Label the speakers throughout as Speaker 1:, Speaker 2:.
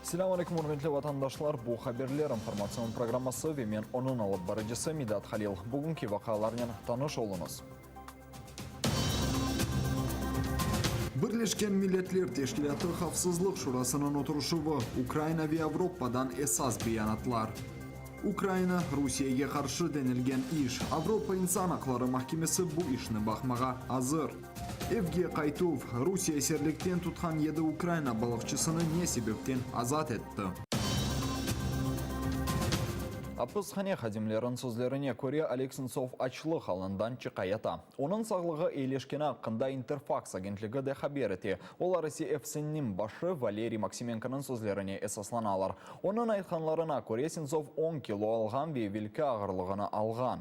Speaker 1: Selâm aleyküm, ürmetli vatandaşlar! Bu Haberler informatsion programması ve men onıñ alıp barıcısı Midat Halil. Bugünki vaqialarnen tanış oluñız. Birleşken Milletler Teşkilâtı Havfsızlıq Şurasınıñ oturışuvı, Ukraina ve Avropadan esas beyanatlar. Ukraina, Rusiyege qarşı denilgen iş, Avropa insan aqları mahkemesi bu işni baqmağa azır. Evge qaytuv, Rusiye esirlikten tutqan yedi Ukraina balıqçısını ne sebepten azat etti? Apishane hadimleriniñ sözlerine köre, Oleg Sentsov açlıq alından çıqayata. Onıñ sağlığı eyileşkeni aqqında İnterfaks agentligi de haber ete. Olar ise FSİN-niñ başı Valeriy Maksimenkonıñ sözlerine esaslanalar. Onıñ aytqanlarına köre, Sentsov on kilo alğan ve evelki ağırlığını alğan.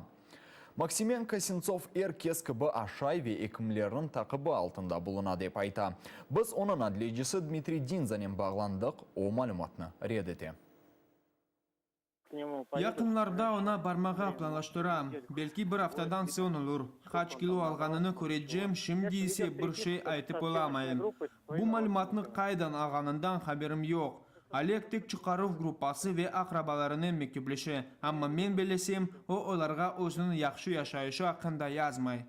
Speaker 1: Maksimenko, Sentsov er kes kibi aşay ve ekimlerniñ taqibi altında buluna, dep ayta. Biz onıñ adliyecisi Dmitriy Dinzanen bağlandıq, o malümatnı red ete.
Speaker 2: Yaqınlarda oña barmağa planlaştıram. Belki bir aftadan soñ olur. Qaç kilo alğanını körecem, şimdi ise bir şey aytıp olamayım. Bu malümatnı qaydan alğanından haberim yoq. Oleg tek çıqaruv gruppası ve aqrabalarınen mektüpleşe, amma men bellesem, o olarğa özüniñ yahşı yaşayışı aqqında yazmay.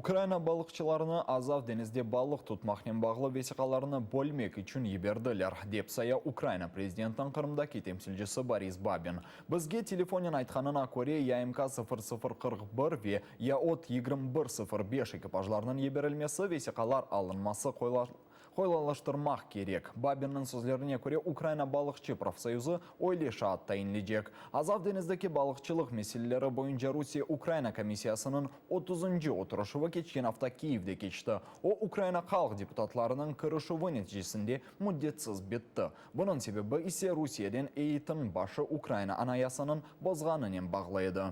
Speaker 1: Ukraina balıqçılarını Azav deñizde balıq tutmaqnen bağlı vesiqalarnı bölmek içün yiberdiler, dep saya Ukraina prezidentiniñ Qırımdaki temsilcisi Boris Babin. Bizge telefonen aytqanına köre, YMK 0041 ve YOT 2105 ekipajlarınıñ yiberilmesi vesiqalar alınması Qolaylaştırmaq kerek. Babinniñ sözlerine köre, Ukraina balıqçı profsoyuzı öyle şaat tayinleycek. Azav deñizdeki balıqçılıq meseleleri boyunca Rusiye-Ukraina komissiyasınıñ otuzıncı oturışuvı keçken afta Kiyevde keçti. O, Ukraina halq deputatlarınıñ kirişüvi neticesinde müddetsiz bitti. Bunıñ sebebi ise Rusiyeden eyyetniñ başı Ukraina Anayasanıñ bozğanınen bağlı edi.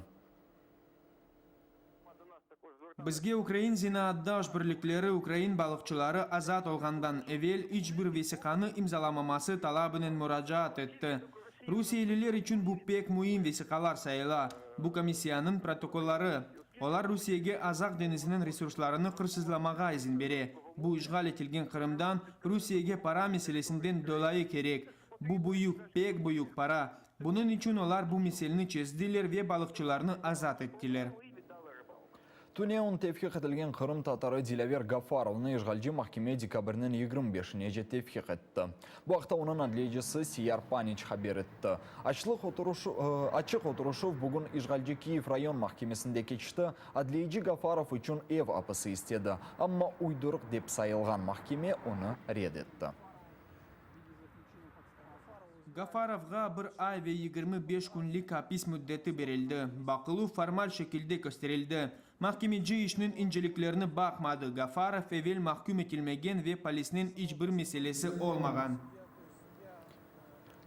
Speaker 2: Bizge ukrain zenaatdaş birlikleri ukrain balıqçıları azat olğandan evel iç bir vesiqanı imzalamaması talabınen muracaat etti. Rusiyeliler içün bu pek müim vesiqalar sayıla, bu komissiyanıñ protokolları. Olar Rusiyege Azaq deñiziniñ resurslarını qırsızlamağa izin bere. Bu işğal etilgen Qırımdan Rusiyege para meselesinden dolayı kerek. Bu büyük, pek büyük para. Bunıñ içün olar bu meselni çezdiler ve balıqçılarnı azat ettiler.
Speaker 1: Tünevin tevfiq etilgen qırımtatarı Dilâver Gafarovnı işğalci mahkeme dekabrniñ 25-nece tevfiq etti. Bu aqta onıñ adliyecisi Siyar Paniç haber etti. Açlıq açıq oturışuv bugün işğalci Kiyev rayon mahkemesinde keçti. Adliyeci Gafarov içün ev apisi istedi, amma uydurıq dep sayılğan mahkeme onı red etti.
Speaker 2: Gafarovğa bir ay ve 25 künlik apis müddeti berildi. Baqıluv formal şekilde kösterildi. Mahkemeci işniñ inceliklerini baqmadı, Gafarov evel mahküm etilmegen ve polisnen iç bir meselesi olmağan.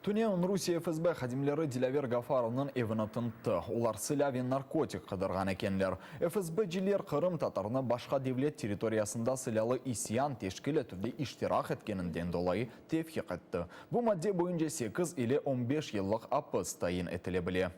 Speaker 1: Tünevin Rusiye FSB hadimleri Dilâver Gafarovnıñ evini tintti. Olar silâ ve narkotik qıdırğan ekenler. FSBciler qırımtatarnı başqa devlet territoriyasında silâlı isyan teşkil etüvde iştirak etkeninden dolayı tevfiq etti. Bu madde boyunca sekiz ile on beş yıllıq apis tayin etile bile.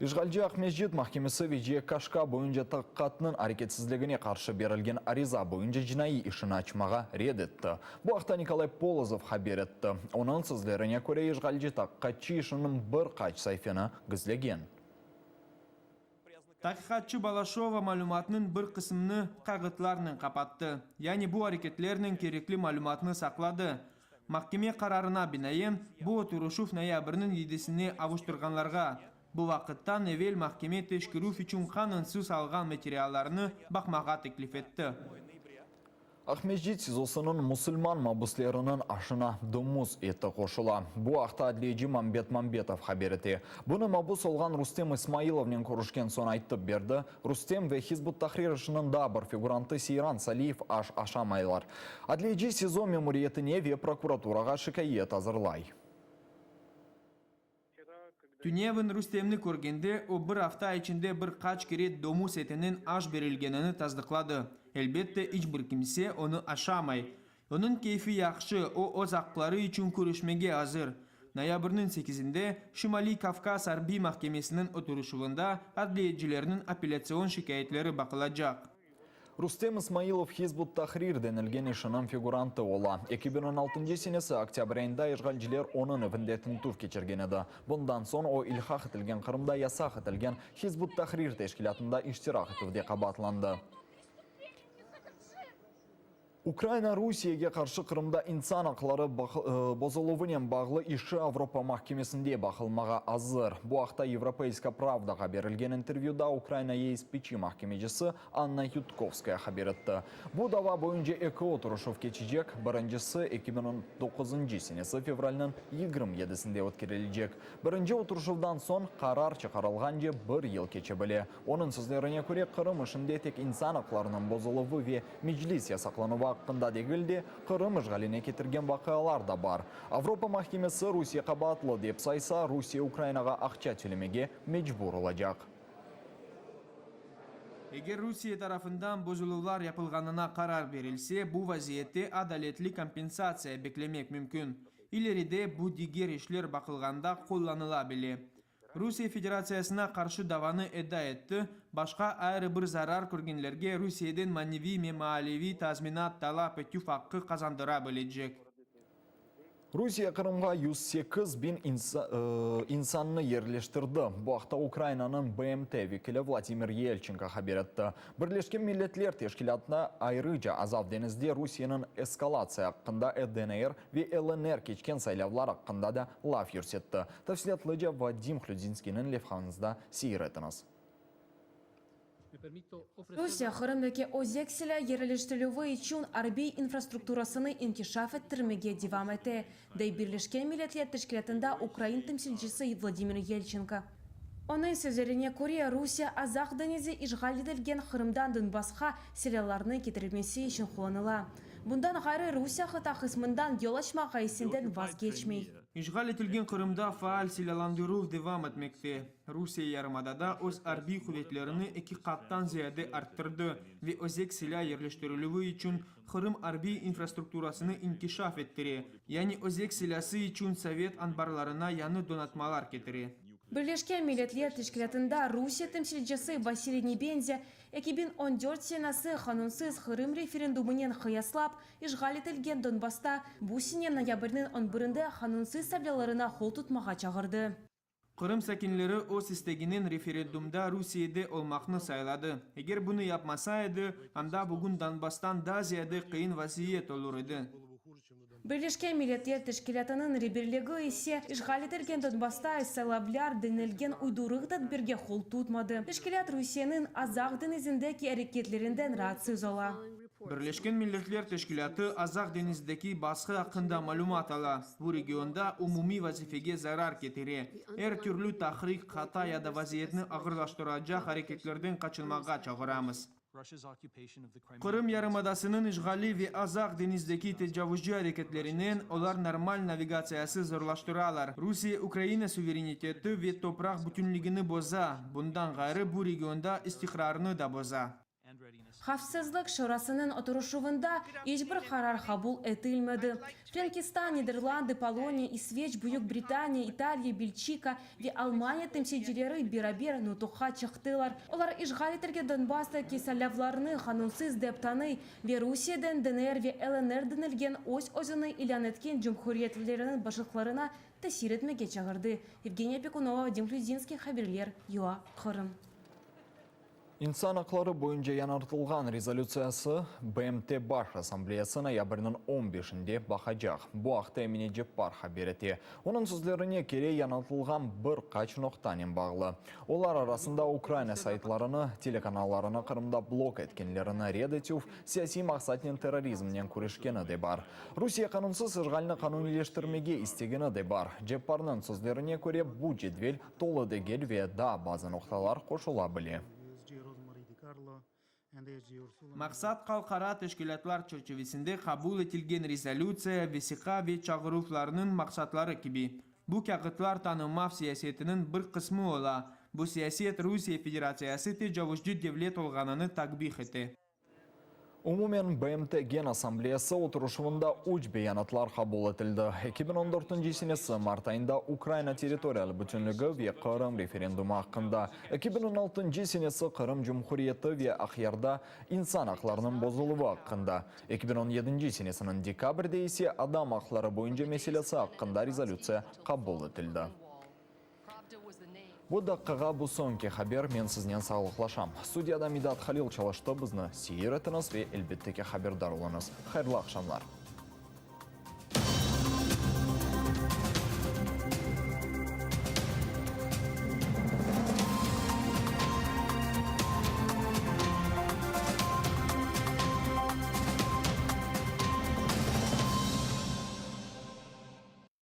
Speaker 1: İşğalci Aqmescit mahkemesi Veciye Kaşka boyunca taqiqatnıñ areketsizligine qarşı berilgen ariza boyunca cinaiy işini açmağa red etti. Bu aqta Nikolay Polozov haber etti. Onıñ sözlerine köre, işğalci taqiqatçı işiniñ bir qaç saifeni gizlegen.
Speaker 2: Taqiqatçı Balaşova malümatnıñ bir qısmını kâğıtlarnen qapattı, yani bu areketlernen kerekli malümatnı saqladı. Mahkeme qararına binaen, bu oturışuv noyabrniñ yedisine avuştırğanlarğa. Bu vaqıttan evel mahkeme teşkerüv içün qanunsız alğan materiallarnı baqmağa teklif etti.
Speaker 1: Aqmescit SİZOsınıñ musulman mabüsleriniñ aşına domuz eti qoşula. Bu aqta adliyeci Mambet Mambetov haber ete. Bunı mabüs olğan Rustem İsmailovnen körüşken soñ aytıp berdi. Rustem ve Hizb ut-Tahrir işiniñ daa bir figurantı Seyran Saliyev aş aşamaylar. Adliyeci SİZO memuriyetine ve prokuraturağa şikâyet azırlay.
Speaker 2: Tünevin Rustemni körgende, o bir afta içinde bir qaç kere domuz etinen aş berilgenini tasdıqladı. Elbette, iç bir kimse onı aşamay. Onıñ keyfi yahşı, o öz aqları içün küreşmege azır. Noyabrniñ sekizinde Şimaliy Kavkaz arbiy mahkemesiniñ oturışuvında adliyecilerniñ apellâtsion şikâyetleri baqılacaq.
Speaker 1: Rustem İsmailov Hizb ut-Tahrir denilgen işiniñ figurantı ola. 2016 senesi oktâbr ayında işğalciler onıñ evinde tintüv keçirgen edi. Bundan soñ o, ilhaq etilgen Qırımda yasaq etilgen Hizb ut-Tahrir teşkilâtında iştirak etüvde qabaatlandı. Ukraina Rusiyege qarşı Qırımda insan aqları bozuluvınen bağlı işi Avropa mahkemesinde baqılmağa azır. Bu aqta Yevropeyska pravdağa berilgen intervyuda Ukraina YSPC mahkemecisi Anna Yudkovskaya haber etti. Bu dava boyunca eki oturışuv keçecek, birincisi 2019 senesi fevralniñ 27-sinde ötkerilecek. Birinci oturışuvdan soñ qarar çıqarılğance bir yıl keçe bile. Onıñ sözlerine köre, Qırım işinde tek insan aqlarınıñ bozuluvı ve Meclis yasaqlanuvı aqqında degil de, Qırım işğaline ketirgen vaqialar da bar. Avropa mahkemesi Rusiye qabaatlı dep saysa, Rusiye Ukrainağa aqça tölemege mecbur olacaq.
Speaker 2: Eger Rusiye tarafından bozuluvlar yapılğanına qarar berilse, bu vaziyette adaletli kompensatsiya beklemek mümkün. İleride bu diger işler baqılğanda qullanıla bile. Rusiye Federatsiyasına qarşı davanı eda etti, başqa ayrı bir zarar körgenlerge Rusiyeden maneviy me maaliviy tazminat talap etüv aqqı qazandıra bilecek.
Speaker 1: Rusiye Qırımğa 108 biñ insannı yerleştirdi. Bu aqta Ukrainanıñ BMT vekili Vladimir Yelçenko haber etti. Birleşken Milletler Teşkilâtına ayrıca Azav deñizde Rusiyeniñ eskalatsiya aqqında DNR ve LNR keçken saylavlar aqqında da laf yürsetti. Tafsilâtlıca Vadim Hludzinskiyniñ levhañızda seyir etiñiz.
Speaker 3: Rusiye Qırımdaki özek silâ yerleştirilüvi içün arbiy infrastrukturasını inkişaf ettirmege devam ete, dey Birleşken Milletler Teşkilâtında ukrain temsilcisi Vladimir Yelçenko. Onıñ sözlerine köre, Rusiye Azaq deñizi işğal etilgen Qırımdan Donbassqa silâlarnı ketirilmesi içün qullanıla. Bundan ğayrı, Rusiye qıta qısmından yol açmaq ğayesinden vazgeçmey.
Speaker 2: İşğal etilgen Qırımda faal silâlandıruv devam etmekte. Rusiye yarımadada öz arbiy quvetlerini eki qattan ziyade arttırdı ve özek silâ yerleştirilüvi içün Qırım arbiy infrastrukturasını inkişaf ettire, yani özek silâsı içün sovet anbarlarına yañı donatmalar ketire.
Speaker 3: Birleşken Milletler Teşkilâtında Rusiye temsilcisi Vasiliy Nebenzya 2014 senesi qanunsız Qırım referendumınen qıyaslap, işğal etilgen Donbassta bu sene noyabrniñ on birinde qanunsız saylavlarına qol tutmağa çağırdı.
Speaker 2: Qırım sakinleri öz isteginen referendumda Rusiyede olmaqnı sayladı. Eger bunı yapmasa edi, anda bugün Donbasstan daa ziyade qıyın vaziyet olur edi.
Speaker 3: Birleşken Milletler Teşkilâtınıñ reberligi ise işğal etilgen Donbassta saylavlar denilgen uydurıq tedbirge qol tutmadı. Teşkilât Rusiyeniñ Azaq deñizindeki areketlerinden raatsız ola.
Speaker 2: Birleşken Milletler Teşkilâtı Azaq deñizdeki basqı aqqında malümat ala, bu regionda umumiy vazifege zarar ketire, er türlü tahrik, hata ya da vaziyetni ağırlaştıracaq areketlerden qaçınmağa çağıramız. Qırım yarımadasınıñ işğali ve Azaq deñizdeki tecavuzcı areketlerinen olar normal navigatsiyası zorlaştıralar. Rusiye Ukraina suvereniteti ve topraq bütünligini boza, bundan ğayrı bu regionda istiqrarnı da boza.
Speaker 3: Havfsızlıq Şurasınıñ oturışuvında iç bir qarar qabul etilmedi. Frenkistan, Niderlandı, Poloniya, İsveç, Büyük Britaniya, İtaliya, Belçika ve Almaniya temsilcileri beraber nutuqqa çıqtılar. Olar işğal etilgen Donbasstaki saylavlarnı qanunsız dep tanıy ve Rusiyeden DNR ve LNR denilgen öz-özüni ilân etken cumhuriyetleriniñ başlıqlarına tesir etmege çağırdı. Yevgeniya Pekunova, Vadim Hludzinskiy, haberler, UA, Qırım.
Speaker 1: İnsan aqları boyunca yañartılğan rezolütsiyası BMT Baş Assambleyası noyabrniñ on beşinde baqacaq. Bu aqta Emine Ceppar haber ete. Onıñ sözlerine kere yañartılğan bir qaç noqtanen bağlı. Olar arasında Ukraina saytlarını, telekanallarını Qırımda blok etkenlerini red etüv, siyasiy maqsatnen terrorizmnen küreşkeni de bar. Rusiye qanunsız işğalni qanuniyleştirmege istegeni de bar. Cepparnıñ sözlerine köre, bu cedvel Tolu degil ve daa bazı noqtalar qoşula bile.
Speaker 2: Maqsat halqara teşkilâtlar çerçivesinde qabul etilgen rezolütsiya, vesiqa ve çağıruvlarnıñ maqsatları kibi. Bu kâğıtlar tanımav siyasetiniñ bir qısmı ola, bu siyaset Rusiye Federatsiyası tecavuzcı devlet olğanını takbih ete.
Speaker 1: Umumen BMT Gen Assambleyası oturışuvında üç beyanatlar qabul etildi. 2014 senesi mart ayında Ukraina territorial bütünligi ve Qırım referendumı aqqında, 2016 senesi Qırım Cumhuriyeti ve Aqyarda insan aqlarınıñ bozuluvı aqqında, 2017 senesiniñ dekabrde ise adam aqları boyunca meselesi aqqında rezolütsiya qabul etildi. Bu daqqağa bu soñki haber, men siznen sağlıqlaşam. Studiyada Midat Halil çalıştı, bizni seyir etiñiz ve elbette ki haberdar oluñız. Hayırlı aqşamlar!